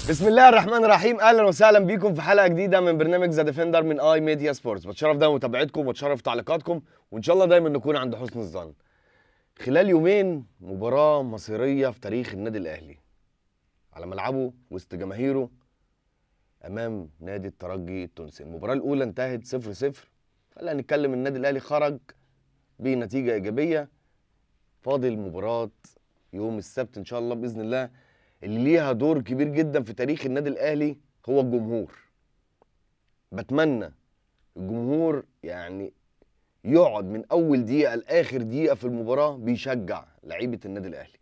بسم الله الرحمن الرحيم. اهلا وسهلا بيكم في حلقة جديدة من برنامج The Defender من اي ميديا سبورتس. بتشرف دايما بمتابعتكم وبتشرف تعليقاتكم، وان شاء الله دايما نكون عند حسن الظن. خلال يومين مباراة مصيرية في تاريخ النادي الاهلي على ملعبه وسط جماهيره امام نادي الترجي التونسي. المباراة الاولى انتهت 0-0. خلينا نتكلم، النادي الاهلي خرج بنتيجة ايجابية. فاضل مباراة يوم السبت ان شاء الله باذن الله، اللي ليها دور كبير جدا في تاريخ النادي الاهلي هو الجمهور. بتمنى الجمهور يعني يقعد من اول دقيقة لاخر دقيقة في المباراة بيشجع لعيبة النادي الاهلي.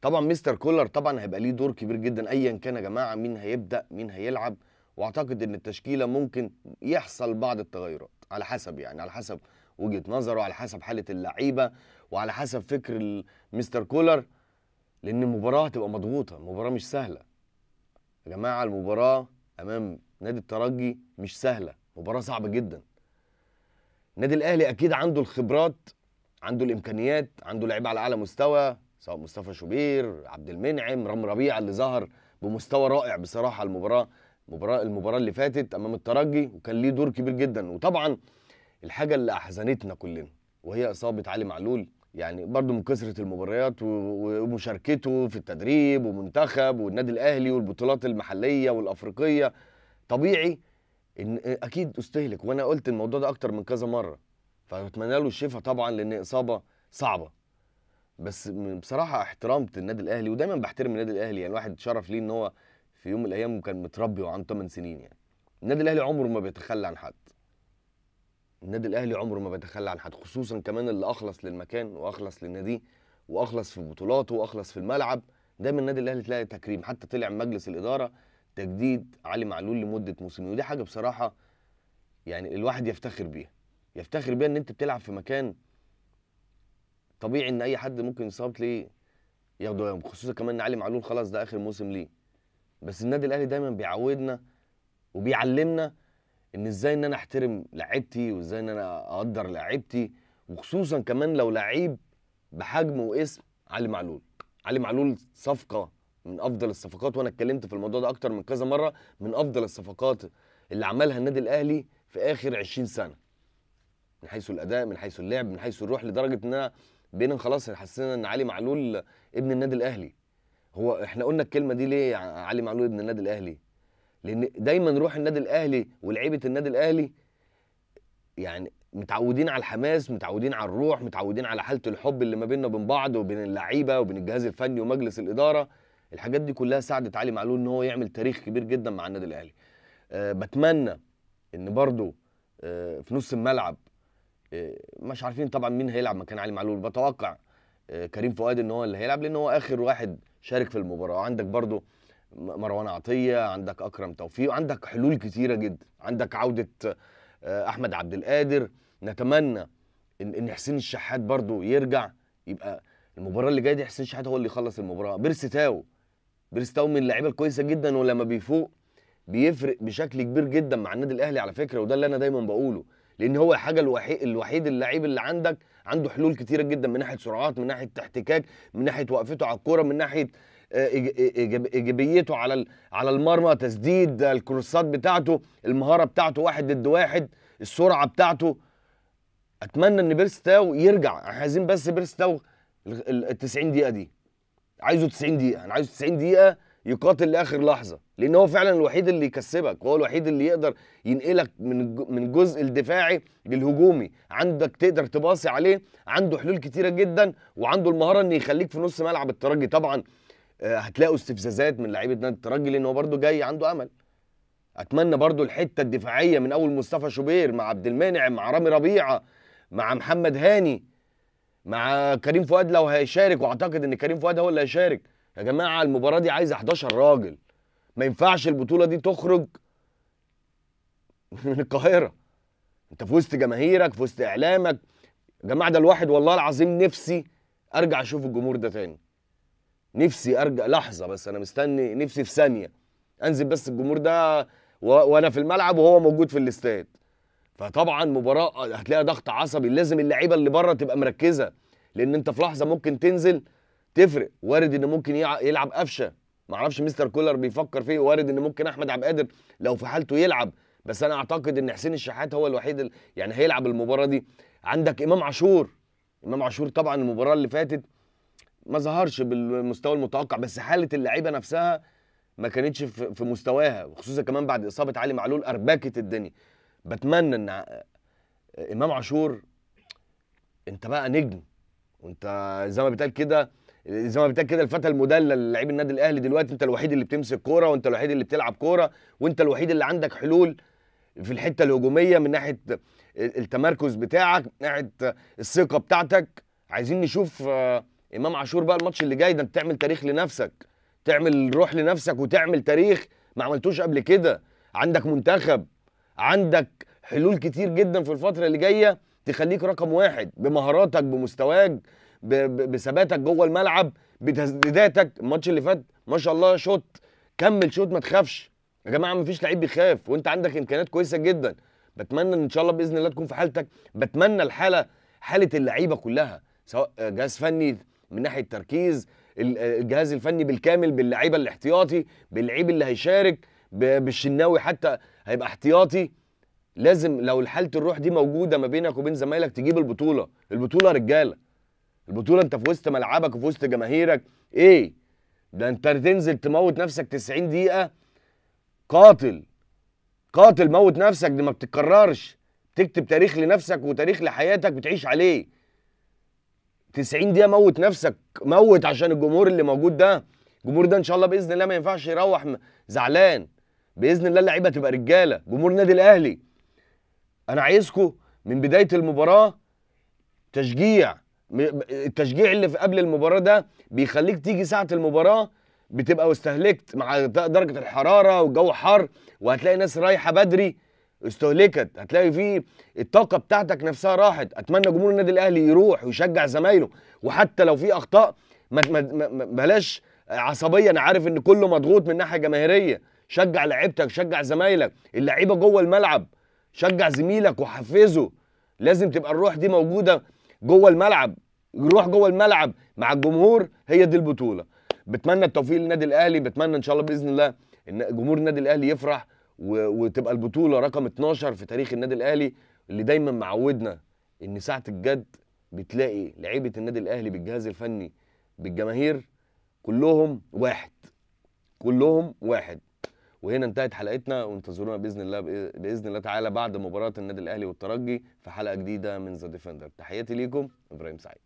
طبعا مستر كولر طبعا هيبقى ليه دور كبير جدا ايا كان يا جماعة مين هيبدا مين هيلعب، واعتقد ان التشكيلة ممكن يحصل بعض التغيرات على حسب، يعني على حسب وجهه نظره، على حسب حاله اللعيبة، وعلى حسب فكر مستر كولر، لان المباراة هتبقى مضغوطه، المباراة مش سهلة يا جماعة. المباراة امام نادي الترجي مش سهلة، مباراة صعبة جدا. النادي الاهلي اكيد عنده الخبرات، عنده الامكانيات، عنده لعيبة على اعلى مستوى، سواء مصطفى شوبير، عبد المنعم، رامي ربيعة اللي ظهر بمستوى رائع بصراحة المباراة اللي فاتت امام الترجي، وكان ليه دور كبير جدا. وطبعا الحاجة اللي احزنتنا كلنا وهي اصابه علي معلول، يعني برضو من كثرة المباريات ومشاركته في التدريب ومنتخب والنادي الأهلي والبطولات المحلية والأفريقية، طبيعي إن أكيد استهلك، وأنا قلت الموضوع ده أكتر من كذا مرة. فأتمنى له الشفاء طبعا، لأن إصابة صعبة. بس بصراحة احترمت النادي الأهلي، ودايما بحترم النادي الأهلي، يعني الواحد اتشرف ليه إن هو في يوم من الأيام كان متربي وعنده 8 سنين. يعني النادي الأهلي عمره ما بيتخلى عن حد. النادي الاهلي عمره ما بيتخلى عن حد، خصوصا كمان اللي اخلص للمكان واخلص للنادي واخلص في بطولاته واخلص في الملعب. دايما النادي الاهلي تلاقي تكريم، حتى طلع مجلس الادارة تجديد علي معلول لمدة موسمين، ودي حاجة بصراحة يعني الواحد يفتخر بيها، يفتخر بيها ان انت بتلعب في مكان طبيعي ان اي حد ممكن يصاب تلاقيه ياخده، خصوصا كمان ان علي معلول خلاص ده اخر موسم ليه. بس النادي الاهلي دايما بيعودنا وبيعلمنا ان ازاي ان انا احترم لعيبتي، وازاي ان انا اقدر لعيبتي، وخصوصا كمان لو لعيب بحجم واسم علي معلول. علي معلول صفقة من افضل الصفقات، وانا اتكلمت في الموضوع ده اكتر من كذا مرة، من افضل الصفقات اللي عملها النادي الاهلي في اخر 20 سنة، من حيث الاداء، من حيث اللعب، من حيث الروح، لدرجة ان انا بينا خلاص حسينا ان علي معلول ابن النادي الاهلي. هو احنا قلنا الكلمة دي ليه علي معلول ابن النادي الاهلي؟ لان دايما روح النادي الاهلي ولعيبة النادي الاهلي يعني متعودين على الحماس، متعودين على الروح، متعودين على حاله الحب اللي ما بيننا وبين بعض وبين اللعيبة وبين الجهاز الفني ومجلس الادارة. الحاجات دي كلها ساعدت علي معلول ان هو يعمل تاريخ كبير جدا مع النادي الاهلي. بتمنى ان برضو في نص الملعب، مش عارفين طبعا مين هيلعب مكان علي معلول، بتوقع كريم فؤاد ان هو اللي هيلعب، لان هو اخر واحد شارك في المباراة. عندك برضو مروان عطية، عندك اكرم توفيق، عندك حلول كتيرة جدا، عندك عوده احمد عبد القادر. نتمنى ان حسين الشحات برضو يرجع، يبقى المباراة اللي جاية دي حسين الشحات هو اللي يخلص المباراة. بيرسي تاو، بيرسي تاو من اللعيبة الكويسة جدا، ولما بيفوق بيفرق بشكل كبير جدا مع النادي الاهلي على فكرة، وده اللي انا دايما بقوله، لان هو الحاجة الوحيد اللعيب اللي عندك عنده حلول كتيرة جدا، من ناحية سرعات، من ناحية احتكاك، من ناحية وقفته على الكورة، من ناحية ايجابيته على المرمى، تسديد الكروسات بتاعته، المهارة بتاعته 1 ضد 1، السرعة بتاعته. اتمنى ان بيرسي تاو يرجع، احنا عايزين بس بيرسي تاو ال 90 دقيقة دي، عايزه 90 دقيقة، انا عايزه 90 دقيقة يقاتل لاخر لحظة، لان هو فعلا الوحيد اللي يكسبك، وهو الوحيد اللي يقدر ينقلك من الجزء الدفاعي للهجومي. عندك تقدر تباصي عليه، عنده حلول كتيرة جدا، وعنده المهارة ان يخليك في نص ملعب الترجي. طبعا هتلاقوا استفزازات من لعيبة نادي الترجي، لان هو برده جاي عنده امل. اتمنى برده الحتة الدفاعية من اول مصطفى شوبير مع عبد المنعم مع رامي ربيعة مع محمد هاني مع كريم فؤاد لو هيشارك، واعتقد ان كريم فؤاد هو اللي هيشارك. يا جماعة المباراة دي عايزه 11 راجل، ما ينفعش البطولة دي تخرج من القاهرة. انت في وسط جماهيرك، في وسط اعلامك. يا جماعة ده الواحد والله العظيم نفسي ارجع اشوف الجمهور ده تاني، نفسي ارجع لحظة بس، انا مستني نفسي في ثانية انزل بس الجمهور ده وانا في الملعب وهو موجود في الاستاد. فطبعا مباراة هتلاقي ضغط عصبي، لازم اللعيبة اللي بره تبقى مركزه، لان انت في لحظة ممكن تنزل تفرق. وارد ان ممكن يلعب قفشه معرفش مستر كولر بيفكر فيه، وارد ان ممكن احمد عبد القادر لو في حالته يلعب، بس انا اعتقد ان حسين الشحات هو الوحيد يعني هيلعب المباراة دي. عندك امام عاشور، امام عاشور طبعا المباراة اللي فاتت ما ظهرش بالمستوى المتوقع، بس حاله اللعيبة نفسها ما كانتش في مستواها، وخصوصا كمان بعد اصابه علي معلول اربكت الدنيا. بتمنى ان امام عاشور، انت بقى نجم، وانت زي ما بيتقال كده، زي ما بيتقال كده الفتى المدلل لعيب النادي الاهلي دلوقتي، انت الوحيد اللي بتمسك كورة، وانت الوحيد اللي بتلعب كورة، وانت الوحيد اللي عندك حلول في الحتة الهجومية من ناحية التمركز بتاعك، من ناحية الثقة بتاعتك. عايزين نشوف امام عاشور بقى الماتش اللي جاي ده، انت تعمل تاريخ لنفسك، تعمل روح لنفسك، وتعمل تاريخ ما عملتوش قبل كده. عندك منتخب، عندك حلول كتير جدا في الفترة اللي جاية تخليك رقم واحد بمهاراتك، بمستواك، بثباتك جوه الملعب، بتسديداتك. الماتش اللي فات ما شاء الله شوت، كمل شوت، ما تخافش يا جماعة، ما فيش لعيب بيخاف، وانت عندك امكانيات كويسة جدا. بتمنى ان شاء الله باذن الله تكون في حالتك. بتمنى الحالة، حاله اللعيبة كلها، سواء جهاز فني من ناحية تركيز، الجهاز الفني بالكامل، باللعيبه الاحتياطي، باللعيب اللي هيشارك، بالشناوي حتى هيبقى احتياطي. لازم لو حاله الروح دي موجودة ما بينك وبين زمايلك تجيب البطولة. البطولة رجاله، البطولة انت في وسط ملعبك وفي وسط جماهيرك. ايه ده، انت تنزل تموت نفسك 90 دقيقة، قاتل قاتل، موت نفسك، دي ما بتتكررش. تكتب تاريخ لنفسك وتاريخ لحياتك بتعيش عليه. 90 دقيقة موت نفسك، موت عشان الجمهور اللي موجود ده. الجمهور ده ان شاء الله باذن الله ما ينفعش يروح زعلان، باذن الله اللعيبة تبقى رجاله. جمهور النادي الاهلي انا عايزكم من بداية المباراة تشجيع. التشجيع اللي في قبل المباراة ده بيخليك تيجي ساعة المباراة بتبقى واستهلكت مع درجه الحرارة والجو حر، وهتلاقي ناس رايحة بدري استهلكت، هتلاقي فيه الطاقة بتاعتك نفسها راحت. اتمنى جمهور النادي الاهلي يروح ويشجع زمايله، وحتى لو في اخطاء ما بلاش عصبية، انا عارف ان كله مضغوط من ناحية جماهيرية. شجع لعيبتك، شجع زمايلك، اللعيبة جوه الملعب، شجع زميلك وحفزه. لازم تبقى الروح دي موجودة جوه الملعب، الروح جوه الملعب مع الجمهور، هي دي البطولة. بتمنى التوفيق للنادي الاهلي، بتمنى ان شاء الله باذن الله ان جمهور النادي الاهلي يفرح، وتبقى البطولة رقم 12 في تاريخ النادي الاهلي، اللي دايما معودنا ان ساعة الجد بتلاقي لعيبة النادي الاهلي بالجهاز الفني بالجماهير كلهم واحد، كلهم واحد. وهنا انتهت حلقتنا، وانتظرونا باذن الله باذن الله تعالى بعد مباراة النادي الاهلي والترجي في حلقة جديدة من The Defender. تحياتي ليكم، ابراهيم سعيد.